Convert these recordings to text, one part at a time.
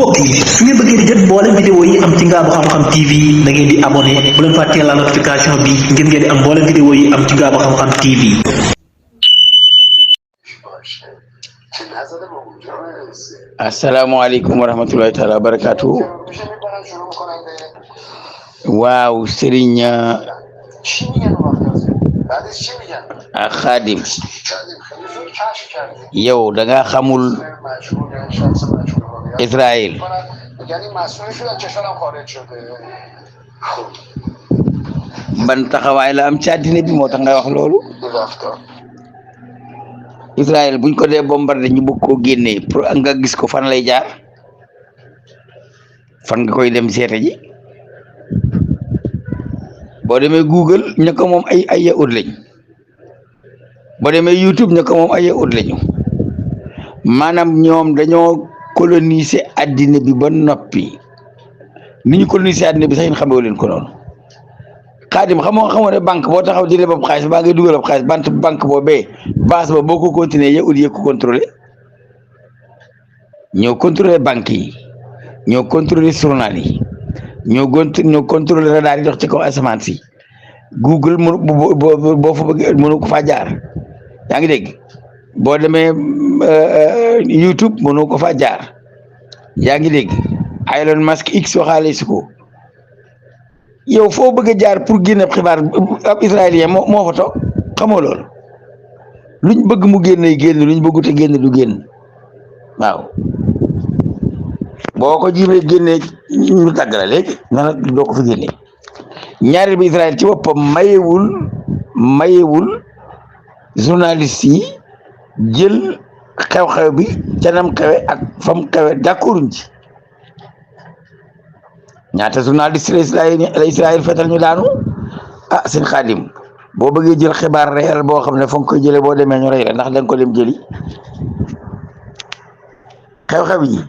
mbokk yi su ngeen bëggee di jot mboolem vidéo yi am ci Ngaabu Xam-Xam TV da ngeen di abonné bu leen fàttee la notification bi ngir ngeen di am mboolem vidéo yi am ci Ngaabu Xam-Xam TV. asalaamaaleykum wa rahmatulahi taala wa barakaatu. waaw Serigne Khadim yow da nga xamul Israël ban taxawaay la am ci àddina bi moo tax ngay wax loolu. Israël buñ ko dee bombardé ñu bëgg koo génnee pour nga gis ko fan lay jaar, fan nga koy dem seete ji. boo demee Google ña ko moom ay yahud lañ, boo demee YouTube ña ko moom ay yahud lañu. maanaam ñoom dañoo coloniser addina bi ba noppi. ni ñu coloniser addina bi sax yéen xamee leen ko noonu. Xaadim xamoo ne banque boo taxaw di leb ab xaalis baa ngay dugal ab xaalis banque boobee base ba boo ko continuer yahud yi ko contrôler. ñoo contrôler banque yi, ñoo contrôler journal yi, ñoo contrôler radar yi dox ci kaw asamaan si. Google boo fa bëgg mënu ko faa jaar, yaa ngi dégg. boo demee YouTube mënu ko faa jaar, yaa ngi dégg. Elon Musk X waxaale si ko. yow foo bëgg a jaar pour génne xibaar ab israélien moo fa toog, xamoo loolu. luñ bëgg mu génne génn, luñ bëggut a génn du génn. waaw boo ko jiimee génnee ñu tàgg la léegi na doo ko fi génne. ñaareel bi Israël ci boppam mayewul journaliste yi jël xew-xew bi canam xewe ak fam xewe d'accorduñ ci. ñaata journaliste la Israël fetal ñu daanu. seen Xaadim boo bëggee jël xibaar réel boo xam ne fa nga koy jëlee boo demee ñu rey la, ndax da nga ko dem jëli. xew-xew yi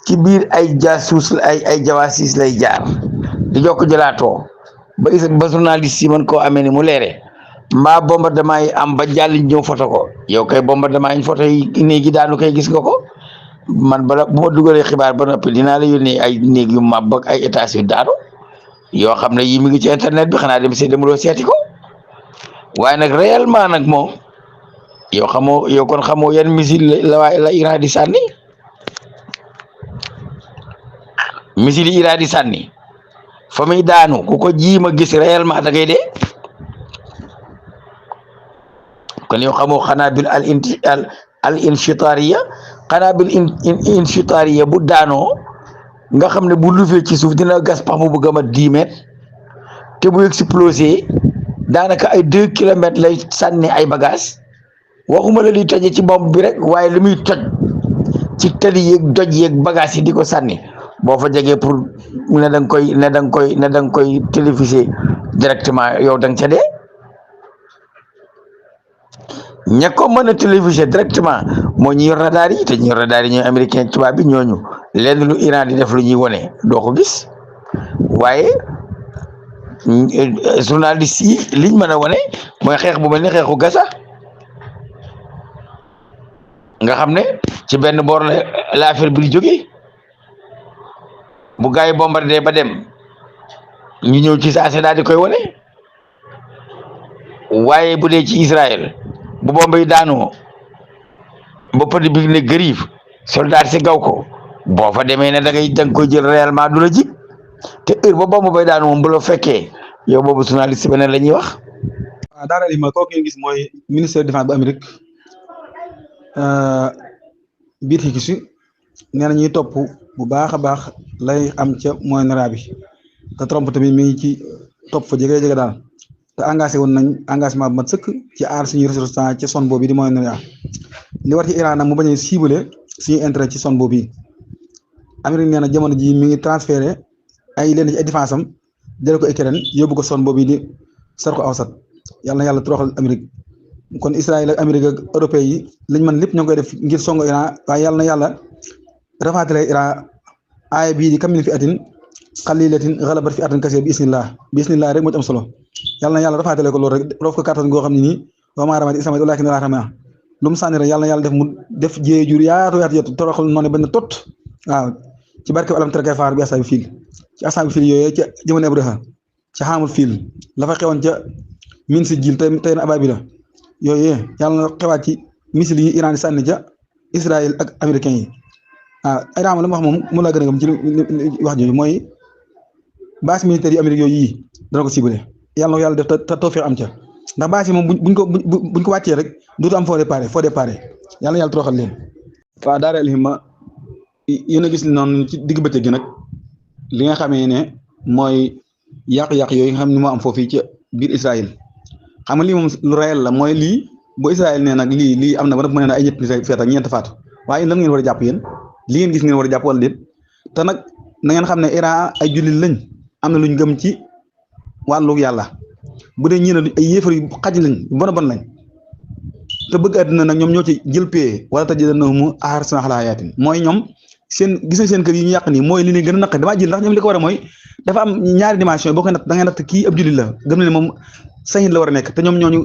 ci biir ay jaasuus ay jawaasis lay jaar di jokk jëlaatoo ba journaliste yi mën koo amee ni mu leere. mbaa bombardement yi am ba jàll ñëw foto ko. yow kay bombardement yi foto yi néegi daanu koy gis nga ko. man bala bu ma dugalee xibaar ba noppi dinaa la yónnee ay néeg yu màbb ak ay étages yu daanu yoo xam ne yii mi ngi ci internet bi, xanaa dem demuloo seeti ko. waaye nag réellement nag moom yow kon xamoo yan missile la Iran di sànni. missile yi Iran di sànni fa muy daanu ku ko jiima gis réellement da ngay dee. kon yow xamoo xanaabil al inshitariya xanaabil inshitariya bu daanoo nga xam ne bu lufee ci suuf dina gas pax mu bëgg a mat 10 mètres te bu explosé daanaka ay 2 kilomètres lay sànni ay bagages. waxuma la liy tojee ci bomb bi rek, waaye li muy toj ci tali yeeg doj yeeg bagages yi di ko sànni boo fa jegee pour ne da nga koy téléviser directement yow da nga ca dee. ña ko mën a téléviser directement moo ñi yor radar yi, te ñi yor radar yi ñooy américain tubaab bi. ñooñu lenn lu Iran di def lu ñuy wone doo ko gis. waaye journaliste yi liñ mën a wone mooy xeex bu mel ni xeexu Gaza nga xam ne ci benn boor la affaire bi di jógee. bu gaa yi bombardé ba dem ñu ñëw ci saa si daal di koy wone. waaye bu dee ci Israël bu bomb yi daanoo ba pëdd bi ne gëriif soldat si gaw ko, boo fa demee ne da nga koy jël réellement du la jig. te heure ba bomb bay daanu moom bu la fekkee yow boobu journaliste beneen la ñuy wax. waaw daara li ma kooku ngeen gis mooy ministère de défense bu Amérique biir xikisi nee na ñuy topp bu baax a baax lay am ca Moyen-Orient bi, te Trump tamit mi ngi ci topp fa jege daal. te engagé woon nañ engagement bu mat sëkk ci aar suñuy ressources ci zone boobu di Moyen-Orient. li war ci Iran nag mu bañ a ciblé suñuy intérêt ci zone boobu yi. Amérique nee na jamono ji mi ngi transféré ay leen ci ay défense am jëlee ko Ukraine yóbbu ko zone boobu di Sarko Awsat. yàlla na yàlla toroxal Amérique. kon Israël ak Amérique ak européen yi liñ mën lépp ñoo ngi koy def ngir songo Iran, waaye yàlla na yàlla rafaatale Iran aaya bii di kam min fi atin qalilatin ghalabat fi atin kasiir bi isnillah rek moo ci am solo. yàlla na yàlla rafaatale ko loolu rek roof ko kàttan goo xam ne nii wa maa ramaita iz ramayta walaakinna Allaaha ramaa lu mu sànni rek yàlla na yàlla def mu def jéey jur yaatu toroxal noonu bañ na tot waaw ci barke alam tara kayfa fa'ala bi ashaabil fiil ci ashaabil fiil yooyu ca jamono Abraha ca xaamul fiil la fa xewoon ca min si jil tey na Ababila yooyu yàlla na xewaat ci misil yi Iran di sànni ca Israël ak américains yi waaw Iran la ma wax moom mu laa gën a gëm ci wax jooju mooy base militaire yu Amérique yooyu yii dana ko ciblé yàlla na yàlla def te tawfeex am ca ndax base yi moom buñ ko wàccee rek dootu am foo déparé yàlla na yàlla toroxal leen. waaw daara Alhimma yéen a gis noonu ci digg bëccëg gi nag li nga xamee ne mooy yàq-yàq yooyu nga xam ne moo am foofu ci biir Israël xam nga lii moom lu réel la mooy lii bu Israël ne nag lii am na ba nag mu ne ay ñett ni feet ak ñeent faatu waaye lan ngeen war a jàpp yéen li ngeen gis ngeen war a jàpp wala déet te nag na ngeen xam ne Iran ay jullit lañ am na luñ gëm ci wàllu yàlla bu dee ñii ne ay yéefar yu xaj lañ bon lañ te bëgg àddina nag ñoom ñoo ci jël pay wala ta jël na mu aar seen xalaayatin mooy ñoom seen gis nañ seen kër yi ñu yàq nii mooy li leen gën a naqari damaa jël ndax ñoom li ko war a mooy dafa am ñaari dimension boo koy natt da ngay natt kii ab jullit la gëm na ne moom saxiit la war a nekk te ñoom ñooñu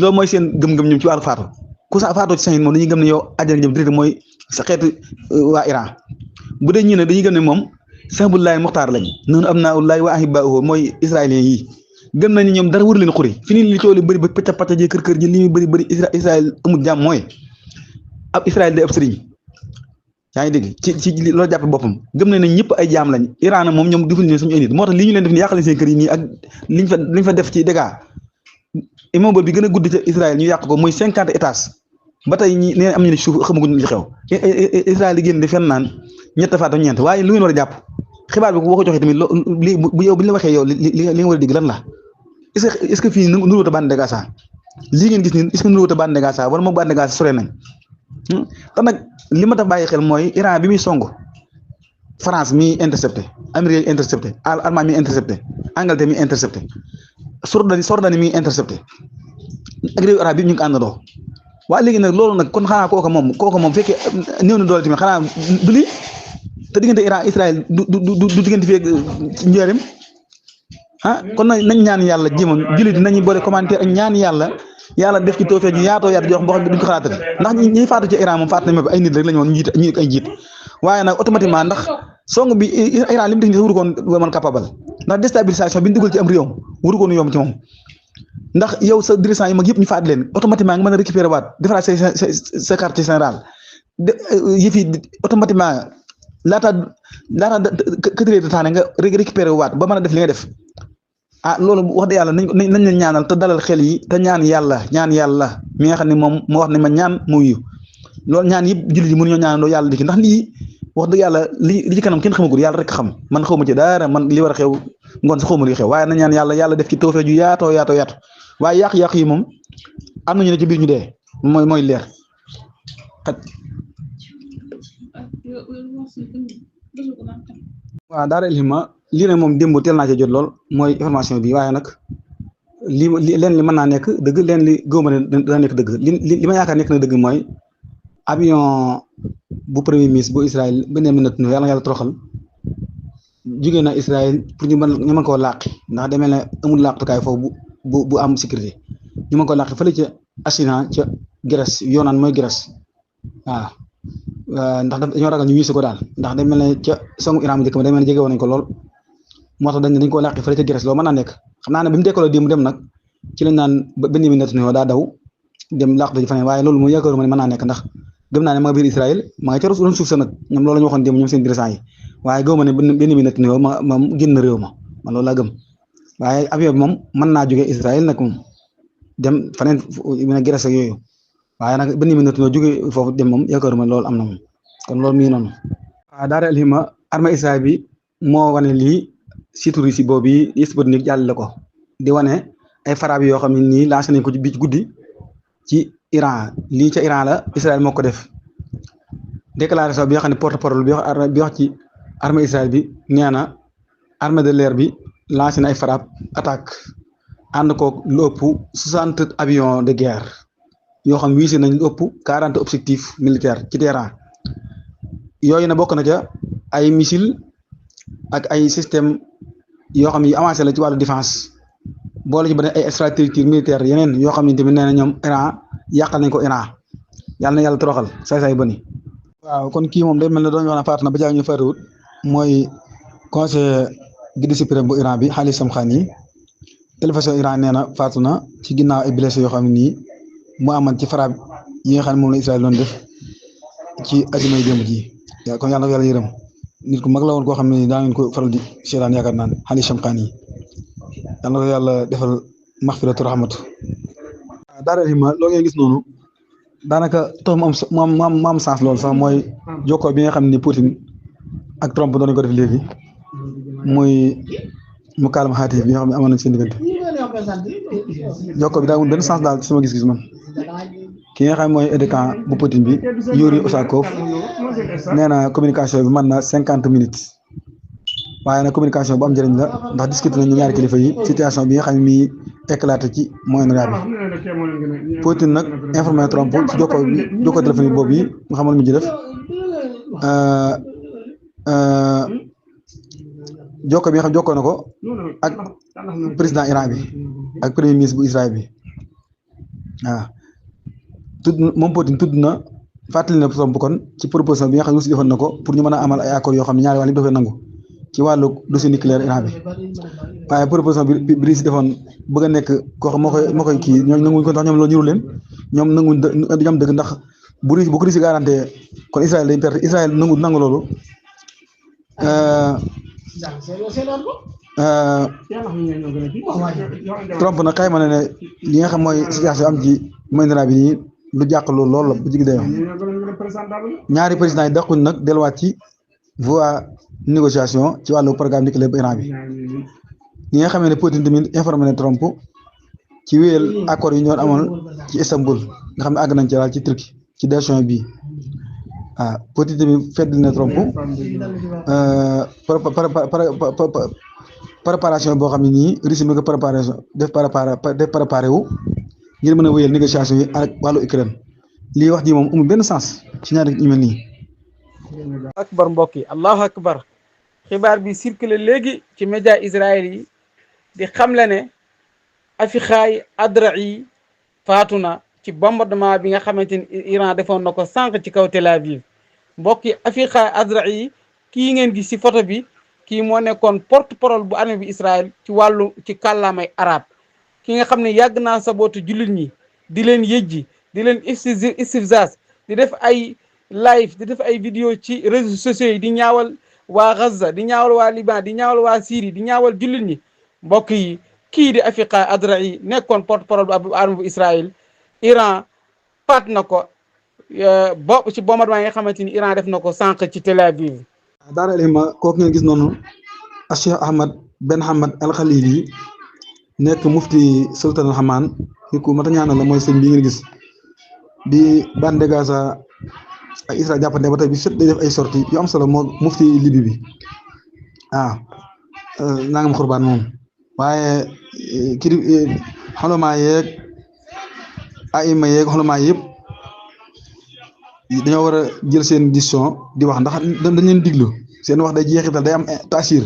loolu mooy seen gëm-gëm ñoom ci wàllu faatu ku sa faatoo ci saxiit moom dañuy gëm ne yow àjjana jëm direct mooy sa xeetu waa Iran bu dee ñii ne dañuy gëm ne moom sahbullahi muxtaar lañ noonu am naa ullahi wa ahibbaahu mooy israélien yi gëm nañu ñoom dara wër leen xuri fi ni li coow li bëri ba pacca pacca ji kër ji li muy bëri Israël amul jàmm mooy ab Israël day ab sëriñ yaa ngi dégg ci loolu jàppe boppam gëm nañ ne ñëpp ay jaam lañ Iran moom ñoom defuñu leen suñu ay nit moo tax li ñu leen def ni yàqale seen kër yi nii ak liñ fa def ci dégâts immeuble bi gën a gudd ca Israël ñu yàq ko mooy 50 étages ba tey ñi nee am ñu ne suuf xamaguñ li xew Israël li génn di fenn naan ñett faatu ñeent waaye lu ngeen war a jàpp xibaar bi boo ko joxee tamit li bu yow bu ñu la waxee yow li nga war a digg lan la est-ce que fii nuruwut a bande de Gaza lii ngeen gis nii est-ce que nuruwut a bande de Gaza wala moom bande de Gaza sore nañ te nag li ma tax bàyyi xel mooy Iran bi muy song France mi intercepté Amérique intercepté Allemagne mi intercepté Angleterre mi intercepté Jordanie mi intercepté ak réew arab bi ñu ngi ko àndandoo waaye léegi nag loolu nag kon xanaa kooka moom fekkee néew na doole tamit xanaa du lii te diggante Iran Israël du diggante fii ci njëriñ kon nañ ñaan yàlla jéemoon jullit nañu boole commentaire ak ñaan yàlla def ci toofee ñu yaatoo yaatu jox boo xam ne duñ ko xalaatati ndax ñi faatu ci Iran moom faatu nañ ma ay nit rek la ñu woon ñi ay jiit waaye nag automatiquement ndax song bi Iran li mu def ni wuru koon mën capable ndax déstabilisation bi ñu dugal ci am réewam wuru koon yomb ci moom ndax yow sa dirigeant yi mag yëpp ñu faat leen automatiquement nga mën a récupérer waat defaraat sa quartier général yëf yi automatiquement laata këtëree de temps nga récupérer waat ba mën a def li nga def loolu wax dëgg yàlla nañ leen ñaanal te dalal xel yi te ñaan yàlla mi nga xam ne moom moo wax ne ma ñaan mu yu loolu ñaan yëpp jullit yi mënuñoo ñaanaloo yàlla di ki ndax lii wax dëgg yàlla li ci kanam kenn xamagul yàlla rek xam man xawma ci dara man li war a xew ngoon sa xawma li xew waaye na ñaan yàlla def ci tawfeex ju yaatoo waaye yàq-yàq yi moom am nañu ne ci biir ñu dee mooy leer waaw daara Alhimma lii nag moom démb teel naa ci jot lool mooy information bi waaye nag leen li mën naa nekk dëgg leen li gëwma ne dana nekk dëgg li ma yaakaar nekk na dëgg mooy avion bu premier ministre bu Israël Benyamin Netanyahu yàlla toroxal jógee na Israël pour ñu mën koo làqi ndax demee ne amul làqtukaay foofu bu am sécurité ñu mën koo làqi fële ca Asina ca Grèce yoonaan mooy Grèce waaw ndax dañoo ragal ñu wiisu ko daal ndax day mel ne ca songu Iran bu njëkk ma day mel ne jege woon nañ ko lool moo tax dañ ko làqi fële ca Grèce loolu mën naa nekk xam naa ne bi mu dekkaloo démb dem nag ci lañ naan Benyamin Netanyahu daa daw dem làqatu ci faneen waaye loolu moom yaakaaruma ne mën naa nekk ndax gëm naa ne ma nga biir Israël ma nga ca doon suuf sa nag ñoom loolu la ñu waxoon démb ñoom seen dirigeant yi waaye gëwuma ne Benyamin Netanyahu ma génn réew ma man loolu laa gëm waaye avion bi moom mën naa jógee Israël nag moom dem faneen mu ne Grèce ak yooyu waaye nag Benyamin Netanyahu jógee foofu dem moom yaakaaruma loolu am na moom kon loolu mi ngi noonu waaw daara Alhimma armée Israël bi moo wane lii site Russie boobu yi Sputnik jàllale ko di wane ay farab yoo xam ne nii lancé nañ ko ci bii ci guddi ci Iran lii ca Iran la Israël moo ko def déclaration bi nga xam ne porte-parole bi wax ci armée Israël bi nee na armée de l'air bi lancé na ay farab attaque ànd ko lu ëpp 60 avions de guerre yoo xam wiise nañ lu ëpp 40 objectifs militaires ci terrain yooyu na bokk na ca ay missile ak ay système yoo xam ne yu avancé la ci wàllu défense boole ci ba ne ay stratégie militaire yeneen yoo xam ne tamit nee na ñoom Iran yàqal nañ ko Iran yàlla na yàlla toroxal say bëni waaw kon kii moom day mel ne doon wax ne faatu na ba jaay ñu faatuwut mooy conseiller guide suprême bu Iran bi Ali Samkhani télévision Iran nee na faatu na ci ginnaaw ay blessés yoo xam ne nii mu amoon ci frappe yi nga xam ne moom la Israël doon def ci ajuma yi démb ji kon yàlla na yàlla yërëm nit ku mag la woon koo xam ne daa ngeen ko faral di seetaan yaakaar naan Ali Samkhani yàlla na yàlla defal maxfiratu rahmatu daara ma loo ngeen gis noonu daanaka tax mu am sens loolu sax mooy jokkoo bi nga xam ne Poutine ak Trump doon ko def léegi muy mu kaalama xaati bi nga xam ne amoon nañ seen diggante jokkoo bi daa amul benn sens daal ci sama gis-gis man ki nga xam mooy aide de camp bu Poutine bi Yuri Osakov nee na communication bi mën na 50 minutes waaye nag communication bu am njëriñ la ndax discuté nañu ñaari kilifa yi situation bi nga xam ne mi éclaté ci Moyen-Orient bi Poutine nag informé Trump ci jokkoo téléphone yi boobu yi nga xamal mu ji def jokko bi nga xam jokkoo na ko ak président Iran bi ak premier ministre bu Israël bi waaw tudd moom Poutine tudd na fàttali na Trump kon ci proposition bi nga xam ne Russie defoon na ko pour ñu mën a amal ay accords yoo xam ne ñaari wàll yi dafay nangu ci wàllu dossier nucléaire Iran bi waaye proposition bi Russie defoon bëgg a nekk koo xam moo koy kii ñoom nanguñ ko ndax ñoom loolu ñurul leen ñoom nanguñ du am dëgg ndax bu ko Russie garanté kon Israël day perte Israël nangu loolu Trump nag xayma na ne li nga xam mooy situation am ci Moyen-Orient bi nii lu jàq lool la bu jigi dayoo ñaari président yi dàquñ nag delluwaat ci voie négociation ci wàllu programme nucléaire bu Iran bi ñi nga xam ne Poutine tamit informé na Trump ci wéyal accord yi ñoo amoon ci Istanbul nga xam ne àgg nañ ci daal ci Turquie ci décision bii ah Poutine tamit fedd na Trump préparation boo xam ne nii Russie mi ko préparé wu ngir mën a wéyal négociation yi ak wàllu Ukraine lii wax ji moom amul benn sens ci ñaari ñu mel nii. akbar mbokk yi allahu akbar xibaar bi circulé léegi ci média Israël yi di xamle ne Afiqaay Adra'i faatu na ci bombardement bi nga xamante ni Iran defoon na ko sànq ci kaw Tel Aviv mbokk yi Afiqaay Adra'i kii ngeen gis ci photo bi kii moo nekkoon porte-parole bu armée bi Israël ci wàllu ci kàllaamay arab ki nga xam ne yàgg naa sabootu jullit ñi di leen yëjji di leen istifzaaz di def ay live di def ay vidéo ci réseaux sociaux yi di ñaawal waa Gaza di ñaawal waa Liban di ñaawal waa Syrie di ñaawal jullit ñi mbokk yi kii di Afiqaay Adra'i nekkoon porte-parole bu armée bu Israël Iran faat na ko ci bombardement yi nga xamante ni Iran def na ko sànq ci Tel Aviv. daara elima kooku ngeen gis noonu Cheikh Ahmad Ben Hamad Al Khalili nekk mufti sultan al Haman ni ku mata ñaanal la mooy sëñ bi ngeen gis bi bande Gaza ak Israël jàppante ba tey bi sët day def ay sorties yu am solo moo mufti Libi bi nangam xurbaan moom waaye kii xolomaa yeeg aima yeeg xolomaa yëpp dañoo war a jël seen décision di wax ndax dañ leen diglu seen wax day jeexital day am taasir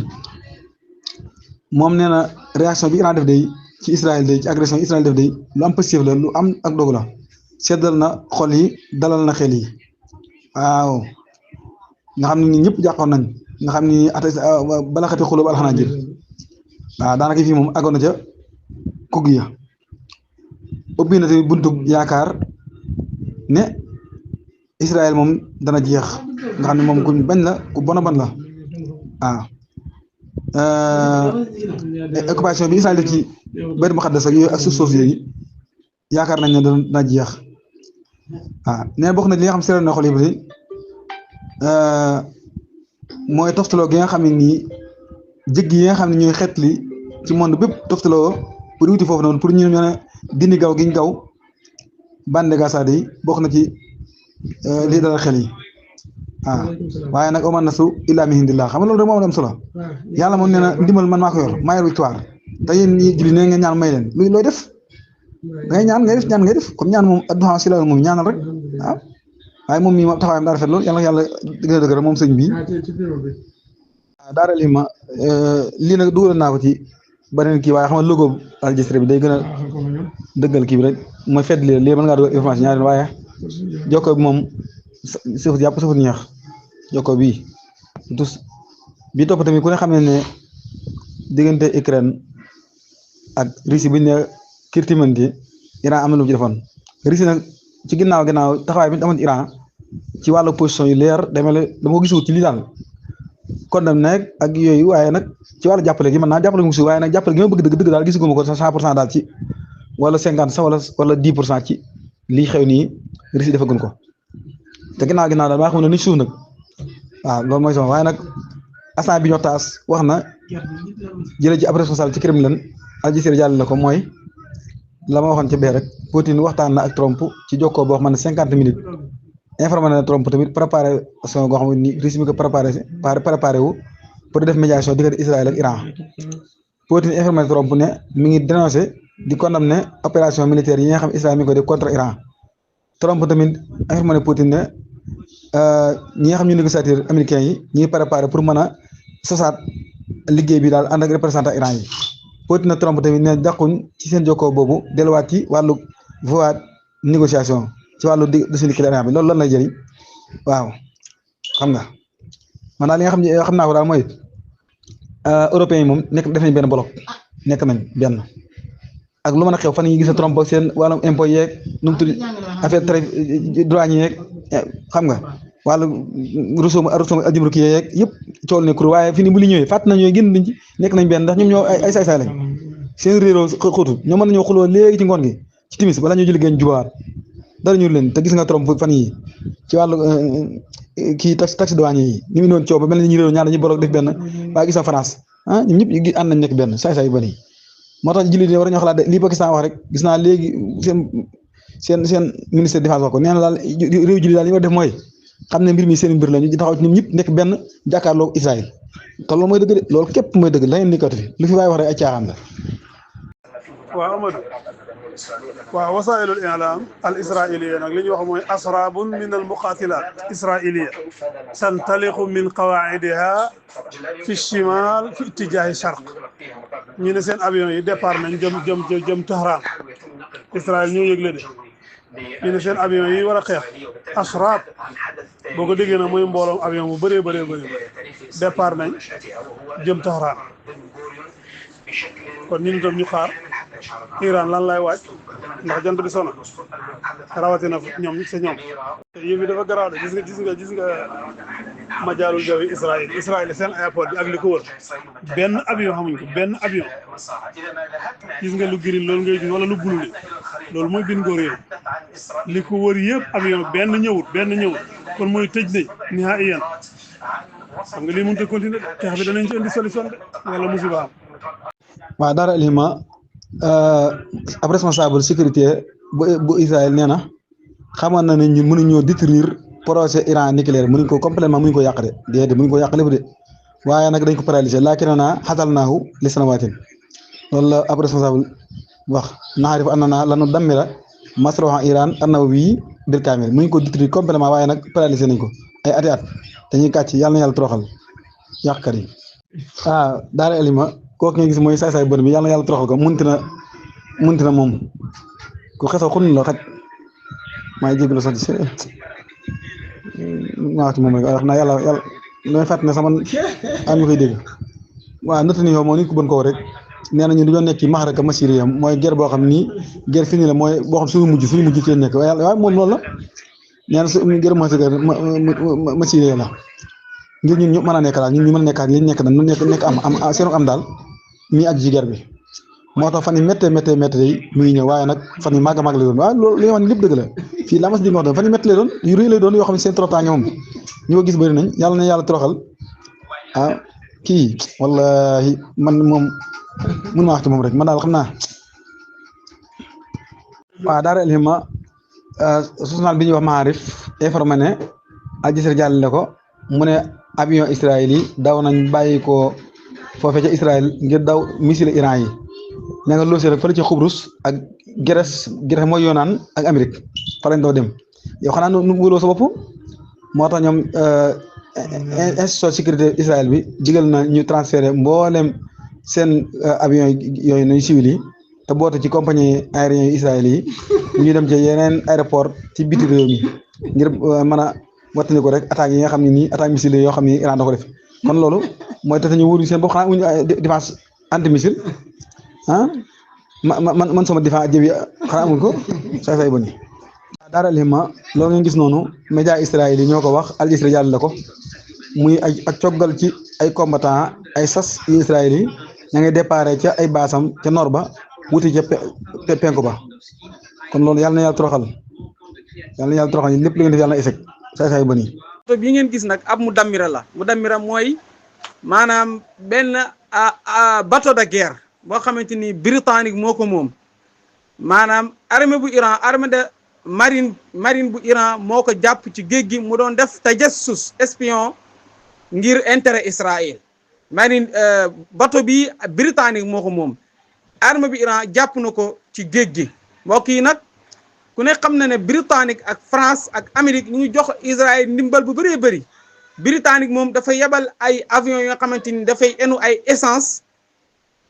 moom nee na réaction bi Iran def day ci Israël day ci agression Israël def day lu am positif la lu am ak dogu la seddal na xol yi dalal na xel yi waaw nga xam ne ni ñëpp jàppoon nañ nga xam ni bala xati xulóob alxanaa jël waaw daanaka fii moom àggoon na ca kugg ya ubbi na tamit buntu yaakaar ne Israël moom dana jeex nga xam ne moom kuñ bañ la ku bon a ban la waaw occupation bi Israël def ci Baytul Muqaddas ak yooyu ak suuf soosu yooyu yaakaar nañ ne dana jeex waaw nee bokk na li nga xam seeral na xol yi mooy toftaloo gi nga xam ne nii jëgg yi nga xam ne ñooy xeetli ci monde bépp toftaloo pour wuti foofu noonu pour ñu ne dindi gaw giñ gaw bande Gaza yi bokk na ci lii dalal xel yi waaye nag oman nasu illaa min indillah xam nga loolu rek moo am solo yàlla moom nee na ndimbal man maa ko yor maa yor victoire te yéen ñi julli ne ngeen ñaan may leen looy def ngay ñaan ngay def comme ñaan moom adduha si la moom ñaanal rek waaw waaye moom mii moom taxawaayam daa rafet lool yàlla yàlla gën a dëgër moom sëñ bi daara lii ma lii nag dugal naa ko ci beneen kii waaye xam nga logo Al Jazeera bi day gën a dëggal kii bi rek mooy fedd lii mën ngaa dugal information ñaari waaye jokkoo bi moom sëfut yàpp sëfut ñeex jokkoo bii tous bii topp tamit ku ne xam ne diggante Ukraine ak Russie bi ñu ne kirtimanti Iran am na lu mu ci defoon Russie nag ci ginnaaw taxawaay bi ñu amoon Iran ci wàllu position yu leer dama ko gisul ci lii daal condamné ak yooyu waaye nag ci wàllu jàppale gi mën naa jàppale gi waaye nag jàppale gi ma bëgg dëgg daal gisuguma ko 100% daal ci wala 50 sax wala 10% ci lii xew nii Russie defagun ko te ginnaaw daal maa xam ne ni suuf nag waaw loolu mooy sama waaye nag instant bi ñoo taas wax na jëlee ci ab responsable ci Kremlin Al Jazeera jàll la ko mooy la ma waxoon ci bee rek Poutine waxtaan na ak Trump ci jokkoo boo xam ne 50 minutes informé na Trump tamit préparation goo xam ne nii Russie mi ko préparé wu pour def médiation diggante Israël ak Iran Poutine informé na Trump ne mi ngi dénoncé di condamné opération militaire yi nga xam Israël mi ngi ko def contre Iran Trump tamit informé na Poutine ne ñi nga xam ñu négociateur américains yi ñuy préparé pour mën a sosaat liggéey bi daal ànd ak représentant Iran yi Poutine na Trump tamit ne dàquñ ci seen jokkoo boobu delluwaat ci wàllu voie négociation ci wàllu dossier nucléaire bi loolu lan lay jëriñ waaw xam nga man daal li nga xam naa ko daal mooy européens yi moom nekk def nañ benn bloc nekk nañ benn ak lu mën a xew fan yi gis na Trump ak seen wàllum impôt yeeg nu mu tudd affaire tarif douanier yeeg xam nga wàllu ressources aljumruki yeeg yëpp cool ne kur waaye fi ni bu li ñëwee fàtt nañoo génn nañ ci nekk nañ benn ndax ñoom ñoo ay saay-saay lañ seen réeroo xóotul ñoo mën nañoo xuloo léegi ci ngoon gi ci timis bala ñoo julli génn jubawaat dara ñu leen te gis nga Trump fan yi ci wàllu kii taxe douanier yi ni mu doon coow ba mel ni ñu réeroo ñaar dañuy bolok def benn waaye gis nga France ñoom ñëpp ànd nañ nekk benn saay-saay yu bari moo tax jullit yi war nañoo xalaat de lii Pakistan wax rek gis naa léegi seen ministre de défense wax ko nee na daal réew jullit daal li ñu war def mooy xam ne mbir mi seen mbir la ñu taxaw ci ñoom ñëpp nekk benn jàkkaarloo Israël te loolu mooy dëgg de loolu képp mooy dëgg la ngeen nekkatu fi lu fi waay wax rek ay caaxaan la. waaw Amadou waaw wasailul i'lam al israiliya nag li ñuy wax mooy asrabun min al muqatilat israiliya tantaliqu min qawaidiha fi shimal fi ittijahi sharq ñu ne seen avion yi départ nañ jëm Tehran Israël ñoo yëgle de ñu ne seen avion yi war a xeex asrab boo ko déggee nag mooy mbooloom avion bu bëree départ nañ jëm Tehran kon ñun itam ñu xaar Iran lan lay waaj ndax jant bi sona rawatina ñoom te yëf yi dafa garaaw de gis nga majaalul jawi Israël seen airport bi ak li ko wër benn avion xamuñ ko benn avion gis nga lu giri loolu ngay gis wala lu bulu li loolu mooy bin góor yooyu li ko wër yëpp avion benn ñëwut kon mooy tëj nañ nihaiyan xam nga lii mënut a continuer de xeex bi danañ ci indi solution de wala musiba am waaw daara alima ab responsable sécurité bu Israël nee na xamoon na ne ñun mënuñoo détruire projet Iran nucléaire mënuñ ko complètement mënuñ ko yàq de déedéet mënuñ ko yàq lépp de waaye nag dañ ko paralyser laakin naa xatal naahu li sanawaatin loolu la ab responsable wax naxarif an na lanu dammira masroha Iran an-nawawi bil kaamil mënuñ ko détruire complètement waaye nag paralyser nañ ko ay ati at dañuy kàcc yàlla na yàlla toroxal yàqkat yi daara alima kooku nga gis mooy saay-saay bën bi yàlla na yàlla toroxal ko munti na moom ku xesaw xun la xaj maa ngi jégalu sax ci maa ci moom rek wax naa yàlla damay fàttali ne sama am ñu koy dégg waaw nëtt ni yow moom nit ku bën koo rek nee nañu dañoo nekk ci maxaraka masiriya mooy guerre boo xam ni guerre fini la mooy boo xam suñu mujj ci nekk waaye moom loolu la nee na su guerre masiriya la ngir ñun ñu mën a nekk daal ñun ñu mën a nekkaat li ñu nekk daal nekk am seenu am daal mi aju ci guerre bi moo tax fan yi méttee yi mu ngi ñëw waaye nag fan yi màgg lay doon waaye loolu li nga wax ni lépp dëgg la fii la mas di nga wax doon fan yi métti lay doon yu rëy lay doon yoo xam ne seen torotaange moom ñu ko gis bëri nañ yàlla na yàlla toroxal kii wallahi man moom mun ma wax ci moom rek man daal xam naa waaw daara elhima journal bi ñuy wax Maarif informé ne Al Jazeera jàllale ko mu ne avion Israël yi daw nañ bàyyi ko foofee ca Israël ngir daw missile Iran yi ne nga loosee rek fële ci Xubrus ak Grèce mooy yoonaan ak Amérique fa lañ doo dem yow xanaa nu wóoloo sa bopp moo tax ñoom institution sécurité Israël bi digal na ñu transféré mboolem seen avion yooyu nañu civil yi te boote ci compagnie aérienne yu Israël yi ñu dem ci yeneen aéroport ci biti réew mi ngir mën a wattani ko rek attaques yi nga xam ne nii attaque missile yoo xam ne Iran da ko def kon loolu mooy tax ñu wóoruñu seen bopp xanaa wuñu défense anti missile ah man sama défense jëbi xanaa amuñ ko say ba nii daara alhimma loolu ngeen gis noonu média israël yi ñoo ko wax Al Jazeera jàll la ko muy ak coggal ci ay combattant ay sas yu israël yi ña ngay déparé ca ay baasam ca nord ba wuti ca penku ba kon loolu yàlla na yàlla toroxal yi lépp li ngeen def yàlla na échec say ba nii bato bi ngeen gis nag ab mu dammira la mu dammira mooy maanaam benn bateau de guerre boo xamante ni britannique moo ko moom maanaam armée bu Iran armée de marine bu Iran moo ko jàpp ci géej gi mu doon def tajassus espion ngir intérêt Israël marine bateau bi britannique moo ko moom armée bi Iran jàpp na ko ci géej gi mbokk yi nag ku ne xam na ne britannique ak France ak Amérique ñu ngi jox Israël ndimbal bu bëree bëri britannique moom dafa yebal ay avions yoo xamante ni dafay enu ay essence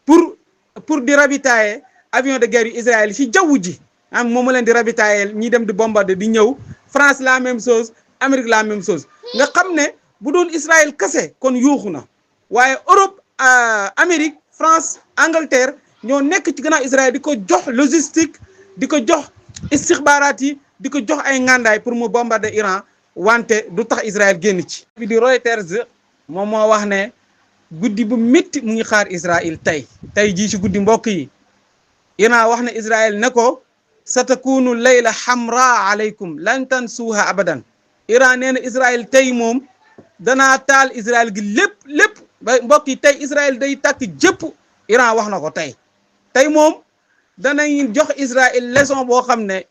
pour di ravitailler avion de guerre yu Israël ci jaww ji am moom leen di ravitailler ñi dem di bombarder di ñëw France la même chose Amérique la même chose nga xam ne bu doon Israël kese kon yuuxu na waaye Europe Amérique France Angleterre ñoo nekk ci gannaaw Israël di ko jox logistique di ko jox istixbaaraat yi di ko jox ay ngàndaay pour mu bombarder Iran wante du tax Israël génn ci bi di Reuters moom moo wax ne guddi bu métti mu ngi xaar Israël tey jii ci guddi mbokk yi Iran wax na Israël ne ko satakunu layla hamra alaykum lan tansuha abadan Iran nee na Israël tey moom danaa taal Israël gi lépp ba mbokk yi tey Israël day tàkk jëpp Iran wax na ko tey moom danañ jox Israël leçon boo xam ne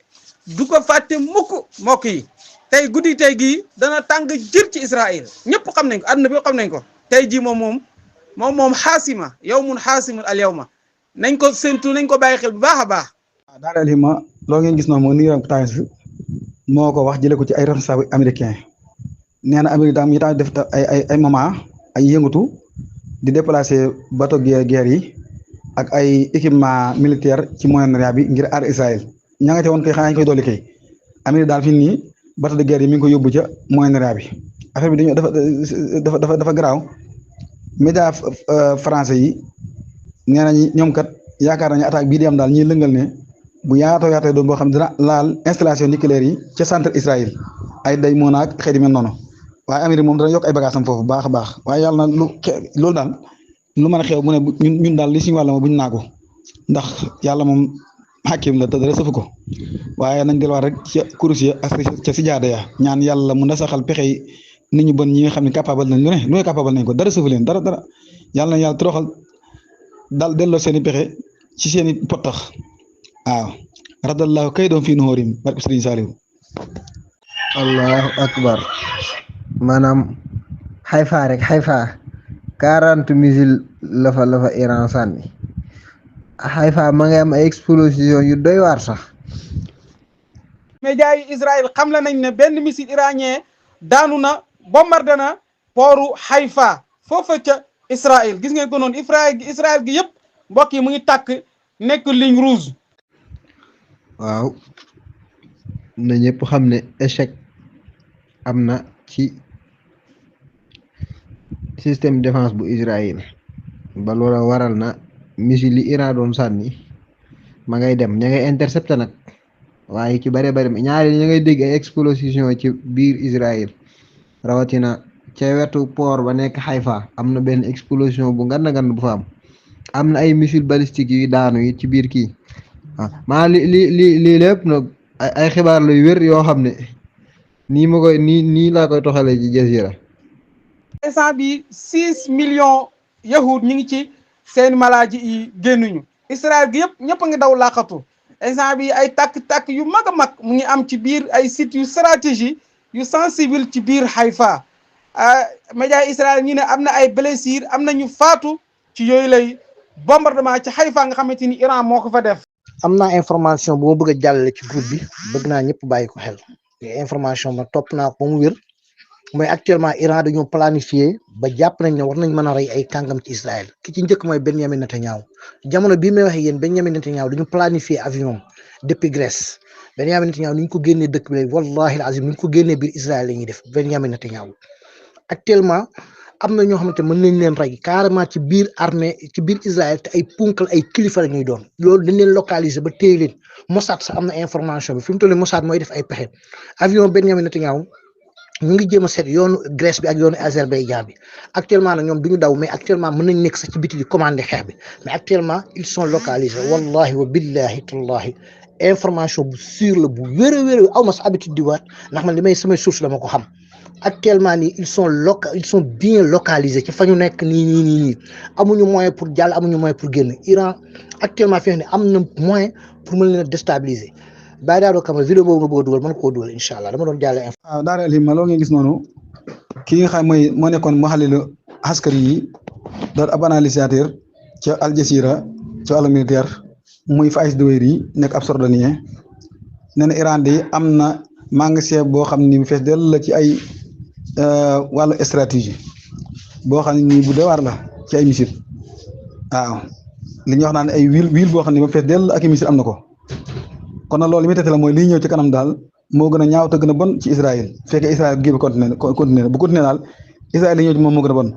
du ko fàtte mukk mbokk yi tey guddi tey gii dana tàng jër ci Israël ñëpp xam nañ ko àdduna bi xam nañ ko tey jii moom xaasima yawmun xaasimun al yawma nañ ko séntu nañ ko bàyyi xel bu baax a baax. waaw daara alhimma loolu ngeen gis noonu moom New York Times moo ko wax jëlee ko ci ay responsable américain nee na Amérique daal mi ngi def ay moment ay yëngatu di déplacer bateau guerre yi ak ay équipement militaire ci Moyen-Orient bi ngir aar Israël ña nga ca woon kay xanaa ñu koy dolli kay Amérique daal fi nii bateau de guerre yi mi ngi ko yóbbu ca Moyen-Orient bi affaire bi dafa garaaw média français yi nee nañ ñoom kat yaakaar nañu attaque bii di am daal ñuy lëngal ne bu yaatoo doon boo xam dina laal installation nucléaire yi ca centre Israël ay day moo naag xëy di mel noonu waaye Amérique moom dana yokk ay bagages am foofu baax a baax waaye yàlla na loolu daal lu mën a xew mu ne ñun daal li suñu wàll ma buñ naa ko ndax yàlla moom xakim la te dara sëfu ko waaye nañ delluwaat rek ca kurus ya ak ca sijaada ya ñaan yàlla mu nasaxal pexe yi nit ñu bon ñi nga xam ne capable nañ lu ne capable nañ ko dara sëfu leen dara yàlla na yàlla toroxal daal delloo seen i pexe ci seen i pottax waaw radallahu kay doon fii nuhóorim barke Sëriñ Saaliw allahu akbar maanaam Haïfa 40 missiles la fa Iran sànni Haïfa ma ngay am ay explosion yu doy waar sax. média yi Israël xam la nañ ne benn missile iranien daanu na bombardé na pooru Haïfa foofa ca Israël gis ngeen ko noonu Israël gi yëpp mbokk yi mu ngi tàkk nekk ligne rouge. waaw na ñëpp xam ne échec am na ci système défense bu Israël ba loola waral na missile li Iran doon sànni ma ngay dem ña ngay intercepté nag waaye ci bare ñaari ña ngay dégg ay explosion ci biir Israël rawatina ca wetu port ba nekk Haïfa am na benn explosion bu ngan bu fa am na ay missile balistique yu daanu yi ci biir kii waaw maa li lépp nag ay xibaar lay wér yoo xam ne nii laa koy toxalee ci Jazeera. instant bi 6 millions yahud ñu ngi ci seen malaaji yi génnuñu Israël gi ñëpp a ngi daw laqatu instant bi ay takk yu mag a mag mu ngi am ci biir ay sites yu stratégie yu sensible ci biir Haïfa média Israël ñu ne am na ay blessures am na ñu faatu ci yooyu lay bombardement ci Haïfa nga xamante ni Iran moo ko fa def. am naa information bu ma bëgg a jàllale ci groupe bi bëgg naa ñëpp bàyyi ko xel te information ba topp naa ko ba mu wér mooy actuellement Iran dañoo planifié ba jàpp nañ ne war nañ mën a rey ay kàngam ci Israël ki ci njëkk mooy Benjamin Netanyahu jamono bii may waxee yéen Benjamin Netanyahu dañu planifié avion depuis Grèce Benyamin Netanyahu ni ñu ko génnee dëkk bi wallahi al azim ni ñu ko génnee biir Israël la ñuy def Benyamin Netanyahu actuellement am na ñoo xamante mën nañ leen rey carrément ci biir armée ci biir Israël te ay punkal ay kilifa la ñuy doon loolu dañ leen localiser ba téye leen Mossad sax am na information bi fi mu toll nii Mossad mooy def ay pexe avion Benyamin Netanyahu ñu ngi jéem a seet yoonu Grèce bi ak yoonu Azerbaïdjan bi actuellement nag ñoom du ñu daw mais actuellement mën nañ nekk sax ci biti di commandé xeex bi mais actuellement ils sont localisés wallahi wa billahi tallahi information bu sûr la bu wér a wér aw ma sa habitude di waat ndax man li may samay source dama ko xam actuellement nii ils sont bien localisés ci fa ñu nekk nii amuñu moyen pour jàll amuñu moyen pour génn Iran actuellement fi ne am na moyen pour mën leen a déstabiliser bàyyi daadoo kama vidéo boobu nga bëgg a dugal mën koo dugal incha allah dama doon jàll info. waaw daara alhimma loolu ngeen gis noonu ki nga xam moo nekkoon muhallilu askari yi doon ab analysateur ca Al Jazeera ci wàllu militaire muy Faiz Daweri nekk ab Jordanien nee na Iran de am na magasin boo xam ni bu fees dell la ci ay wàllu stratégie boo xam ne nii bu doy waar la ci ay missile waaw li ñuy wax naan ay wil boo xam ne ba fees dell ak i missile am na ko kon nag loolu li muy tete la mooy liy ñëw ci kanam daal moo gën a ñaaw te gën a bon ci Israël fekkee Israël gi bi continué bu continué daal Israël li ñëw ci moom moo gën a bon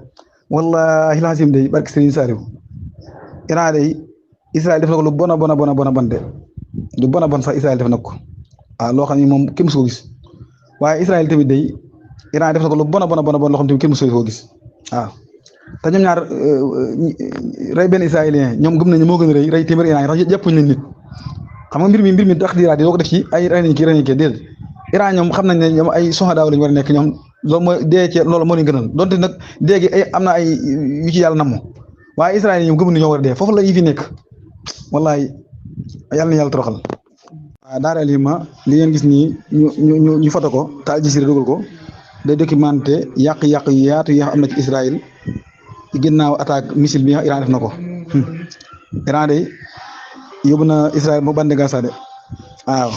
wallahi laasim day barki Serigne Saliou Iran day Israël def na ko lu bon a bon a bon a bon a bon de lu bon a bon sax Israël def na ko waaw loo xam ne moom kenn musu ko gis waaye Israël tamit day Iran def na ko lu bon a bon a bon a bon loo xam ne kenn musu ko gis waaw te ñoom ñaar rey benn israélien ñoom gëm nañu moo gën a rey téeméer Iran yi tax jàppuñu leen nit xam nga mbir mi tax diraat yi doo ko def ci ay rey nañ kii déedéet Iran ñoom xam nañ ne ñoom ay soxadaaw lañu war a nekk ñoom loolu mooy dee ci loolu moo leen gënal donte nag dee gi ay am na ay yu ci yàlla namm waaye Israël ñoom gëmuñu ñoo war a dee foofu la yi fi nekk wallahi yàlla na yàlla toroxal waaw daara alhimma li ngeen gis nii ñu foto ko te Al Jazeera dugal ko day documenté yàq-yàq yu yaatu yi am na ci Israël ginnaaw attaque missile bi Iran def na ko Iran de yóbbu na Israël moo bande Gaza de waaw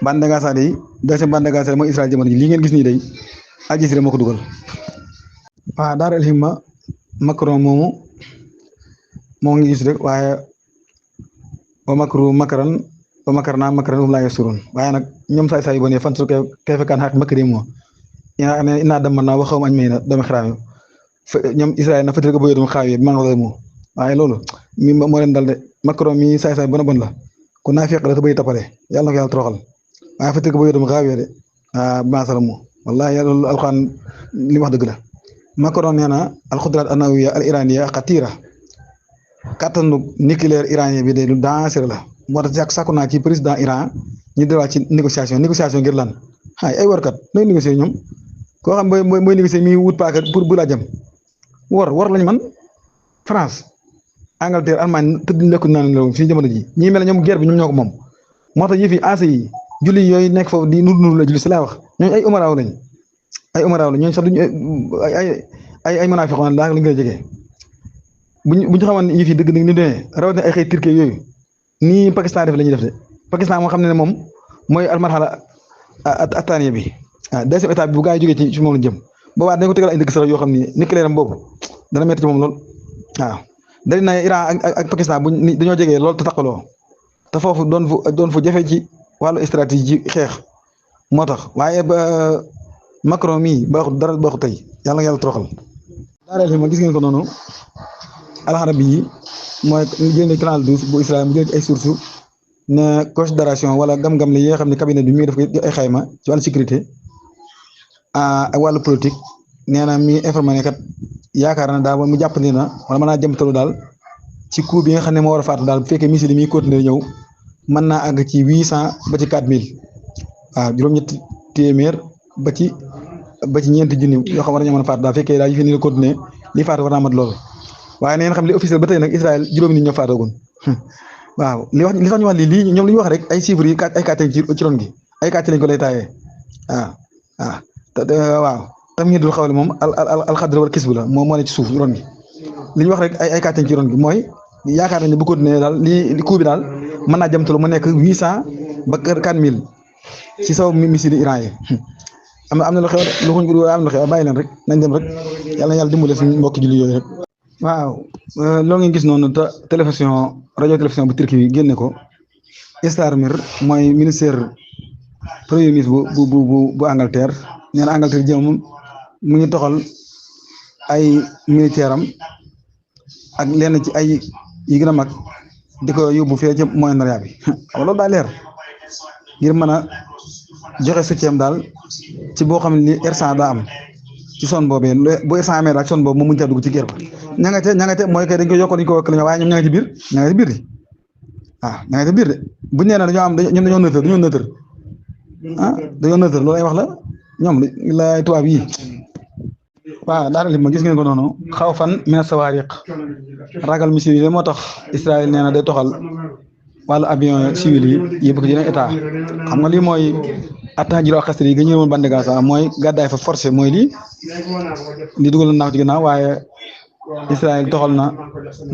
bande Gaza de deuxième bande Gaza mooy Israël jamono ji li ngeen gis nii day Al Jazeera moo ko dugal waaw daara alhimma Macron moomu moo ngi gis rek waaye wa makru makaran wa makarna makaran hum laa yashurun waaye nag ñoom saay yu bon fan su kayfa kaana aaqibatul makri moo innaa dammarnaa wa qawmahum ajma'iin dama xiraam ñoom Israël na fëtël ko bëyoo dum xaawee bi maa ngi moo waaye loolu mi moo leen dal de Macron mi saay bon a bon la ku naafiq la te bëy tapale yàlla na ko yàlla toroxal waaye fëtël ko bëyoo dum xaawee de baasara moo wallahi yàlla loolu alxuraan li wax dëgg la Macron nee na alxudraat an-nawawiyya al iraniyya xatiira kattanu nucléaire iranien bi de lu dangereux la moo tax sàkku naa ci président Iran ñu delluwaat ci négociation ngir lan ay warkat nooy négocier ñoom koo xam mooy négocier mi wut paaka pour bu laa jëm war lañ man France Angleterre Allemagne tëdd lekku naan la fii jamono ji ñi mel ne ñoom guerre bi ñoom ñoo ko moom moo tax yëf yi ancien yi julli yooyu nekk foofu di nur la julli si laa wax ñooñu ay umaraaw lañ ñooñu sax duñu ay munaafiqoon daa lañ gën a jege buñ xamoon yëf yi dëgg ni demee rawatina ay xëy turquie yooyu nii Pakistan def la ñuy def de Pakistan moo xam ne moom mooy almarhala ataniya bi deuxième étape bi bu gaa yi jógee ci moom la jëm boobaa dañ ko tegal ay dëgg sax yoo xam ni nucléaire am boobu dana métti ci moom lool waaw dañ na Iran ak Pakistan buñ dañoo jegee lool te taqaloo te foofu doon fu jafe ci wàllu stratégie ci xeex moo tax waaye ba Macron mii baaxul tey yàlla nga yàlla toroxal daara fi ma gis ngeen ko noonu alxarabi yi mooy jël canal 12 bu Israël mu jël ci ay sources ne considération wala gam-gam li yi nga xam ne cabinet bi mi ngi def ay xayma ci wàllu sécurité ak wàllu politique nee na mi informé ne kat yaakaar na daal mu jàpp ne na wala mën naa jëmtalu daal ci coût bi nga xam ne moo war a faatu daal bu fekkee missile yi muy continuer ñëw mën naa àgg ci 800 ba ci 4000 waaw juróom-ñetti téeméer ba ci ñeenti junni yoo xam war nañoo mën a faatu daal fekkee daal yi fi ni la continuer li faatu war naa mat loolu waaye neen xam li officiel ba tey nag Israël juróomi nit ñoo faatoogun waaw li tax ñu wax lii ñoom li ñu wax rek ay chiffres yi ay kàcce ci ron gi ay kàcce lañ ko lay taayee waaw tam ñu dul xawle moom alxadra wala kisbu la moo ne ci suuf ron gi li ñu wax rek ay kàcce ci ron gi mooy yaakaar nañ ne bu continuer daal li coût bi daal mën naa jëmtalu mu nekk 800 ba 4000 ci saw missile Iran yi am na lu xew lu xuñ ko am na lu xew bàyyi leen rek nañ dem rek yàlla na yàlla dimbale suñu mbokki julli yooyu rek waaw loolu ngeen gis noonu te télévision bu Turquie bi génne ko Starmer mooy ministère premier ministre bu Angleterre nee na Angleterre jëm mu ngi toxal ay militaire am ak lenn ci ay yi gën a mag di ko yóbbu fee ca Moyen-Orient bi waaw loolu daa leer ngir mën a joxe soutien daal ci boo xam ne ni R100 daa am ci zone boobee bu R100 amee daal zone boobu moom mënut a dugg ci guerre ba ña nga ca mooy kay dañ ko yokk dañ ko wëkkale waaye ñoom ña nga ci biir ña nga ci biir de waaw ña nga ci biir de bu ñu nee dañoo am ñoom dañoo nëtër dañoo nëtër loolu ay wax la ñoom la tubaab yi waaw daanaka li ma gis ngeen ko noonu xaw fan mina sawaariq ragal missile yi moo tax Israël nee na day toxal wàllu avion civil yi yëpp ko ci yeneen état xam nga lii mooy attaque ji xasri yi nga ñëwoon bande Gaza mooy gàddaay fa forcé mooy lii dugal na naaw ci ginnaaw waaye Israël toxal na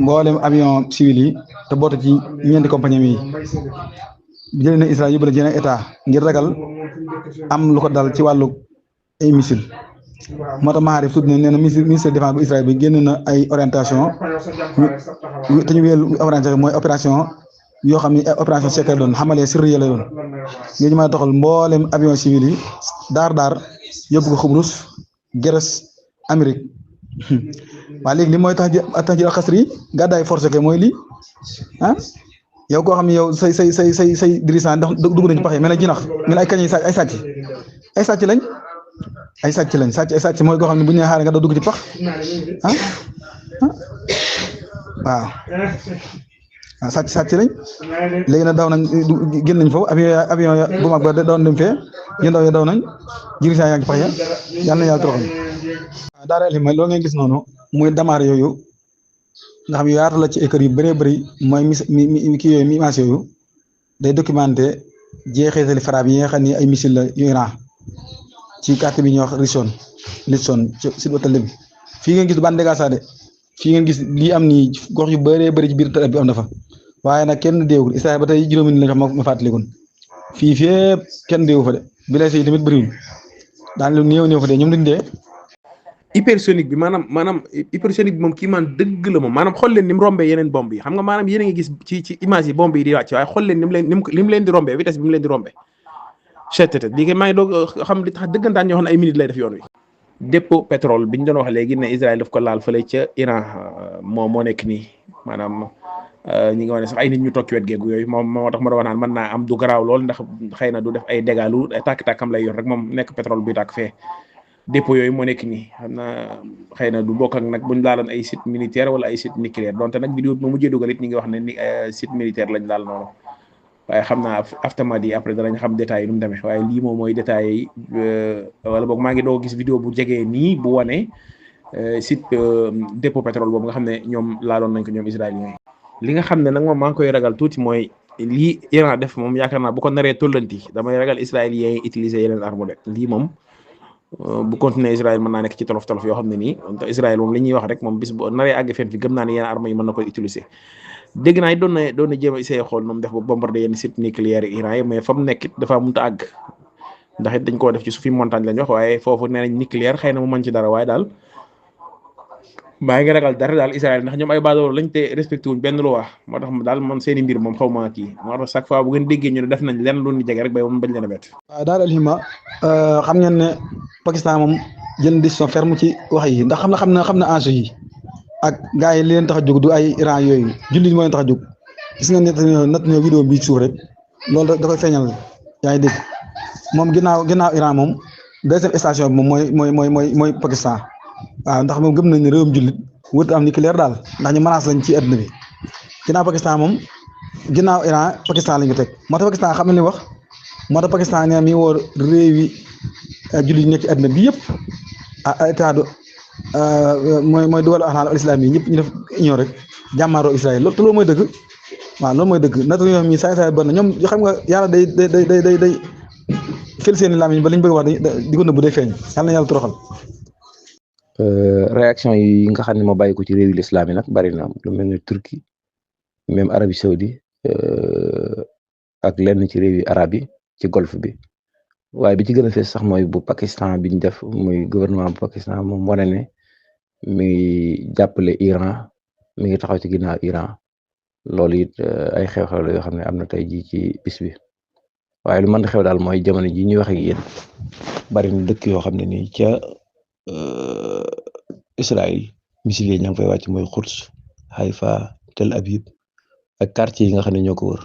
mboolem avion civil yi te bootu ci ñeenti compagnie yi jëlee na Israël yóbbu la ci yeneen état ngir ragal am lu ko dal ci wàllu ay missile moo tax Maarif tudd na nee na ministre défense bu Israël bi génn na ay orientation te ñu wéyal orientation mooy opération yoo xam ne opération secret doon xamalee sirriya la doon ngir ñu mën a doxal mboolem avion civil yi daar yóbbu ko Xubrus Grèce Amérique waaye léegi li mooy tax ji xasri yi gàddaay forcé ke mooy lii yow koo xam ne yow say dirigeant ndax dugg nañu pax yi mel ne jinax mel ay kañ ay sàcc lañ ay sàcc mooy koo xam ne bu ñu nee xaaree nga daw dugg ci pax waaw sàcc lañ léegi nag daw nañ génn nañ foofu avion bu mag ba daw nañ dem fee ñu ndaw ya daw nañ dirigeant yaa ngi ci pax ya yal na yàlla toroxal waaw daara li mooy loolu ngeen gis noonu muy damaar yooyu nga xam yaatu la ci école yu bëree bëri mooy mi kii yooyu mi image yooyu day documenté jeexitali frappe yi nga xam ni ay missile la yu Iran ci quartier bi ñuy wax Liston ci sud hôtel bi fii ngeen gis bande Gaza de fii ngeen gis lii am nii gox yu bëree bëri ci biir tëdd bi am na fa waaye nag kenn deewul Israël ba tey juróomi nit la ma fàttalikoon fii fépp kenn deewu fa de blessé yi tamit bëriwul daan lu néew fa de ñoom duñ dee. hypersonique bi maanaam hypersonique bi moom kii man dëgg la moom maanaam xool leen ni mu rombee yeneen bomb yi xam nga maanaam yéen a ngi gis ci image yi bomb yi di wàcc waaye xool leen ni mu leen di rombee vitesse bi mu leen di rombee chettt lii maa ngi doog xam li tax dëggantaan ñoo xam ne ay minutes lay def yoon wi dépôt pétrole bi ñu doon wax léegi ne Israël daf ko laal fële ca Iran moo nekk nii maanaam ñi nga wax ne sax ay nit ñu toog ci wet geegu yooyu moom moo tax ma doon wax naan mën naa am du garaaw lool ndax xëy na du def ay dégâts lu ay tàkk-tàkkam lay yor rek moom nekk pétrole buy tàkk fee dépôt yooyu moo nekk nii xam naa xëy na du bokk ak nag buñ laaloon ay site militaire wala ay site nucléaire donte nag vidéo bi ma mujjee dugal it ñi ngi wax ne ni site militaire lañ laal noonu waaye xam naa aftermath yi après danañ xam détails yi nu mu demee waaye lii moom mooy détails yi wala boog maa ngi doo gis vidéo bu jegee nii bu wane site dépôt pétrole boobu nga xam ne ñoom laaloon nañ ko ñoom israéliens yi li nga xam ne nag moom maa ngi koy ragal tuuti mooy lii Iran def moom yaakaar naa bu ko naree tollanti damay ragal israéliens yi utiliser yeneen arme de lii moom bu continuer Israël mën naa nekk ci tolof yoo xam ne nii Israël moom li ñuy wax rek moom bis bu naree àgg fenn fi gëm naa ne yeneen arme yi mën na koy utiliser dégg naa it doon na jéem a essayer xool moom def ba bombarder yenn site nucléaire Iran yi mais fa mu nekk it dafa mënut a àgg ndax it dañ koo def ci suufi montagne lañ wax waaye foofu nee nañ nucléaire xëy na mu mën ci dara waaye daal maa ngi ragal dara daal Israël ndax ñoom ay baadoolo lañ te respecté wuñ benn loi moo tax daal man seen i mbir moom xaw ma kii moo tax chaque fois bu ngeen déggee ñu ne def nañ lenn lu ñu jege rek bay moom bañ leen a bett. waaw daal alhima xam ngeen ne Pakistan moom jël décision ferme ci wax yi ndax xam na enjeu yi ak gars yi li leen tax a jóg du ay Iran yooyu jullit moo leen tax a jóg gis nga natt ne vidéo bi suuf rek loolu da koy feeñal yaa ngi dégg moom ginnaaw Iran moom deuxième station bi moom mooy Pakistan waaw ndax moom gëm nañ ne réewum jullit wut am nucléaire daal ndax ñu menace lañ ci àdduna bi ginnaaw Pakistan moom ginnaaw Iran Pakistan lañ ko teg moo tax Pakistan xam na li wax moo tax Pakistan nee mi woo réewi jullit nekk ci àdduna bi yëpp état mooy duwal al islam yi ñëpp ñu def union rek jàmmaaroo Israël loolu te loolu mooy dëgg waaw loolu mooy dëgg nata yoo mi saay ba na ñoom xam nga yàlla day fël seeni làmmiñ ba liñ bëgg wax di ko nëbbu day feeñ yàlla na yàlla toroxal réaction yi nga xam ne moo bàyyi ko ci réewi l'islam yi nag bari na lu mel ne Turquie même Arabie Saoudi ak lenn ci réewi arab yi ci golfe bi waaye bi ci gën a fees sax mooy bu Pakistan biñ def muy gouvernement bu Pakistan moom wane ne mi ngi jàppale Iran mi ngi taxaw ci ginnaaw Iran loolu it ay xew-xew la yoo xam ne am na tey jii ci bis bi waaye lu mën di xew daal mooy jamono ji ñuy wax ak yéen bari na dëkk yoo xam ne nii ca Israël misil yi ña ngi fay wàcc mooy Quds Haïfa Tel Aviv ak quartier yi nga xam ne ñoo ko wër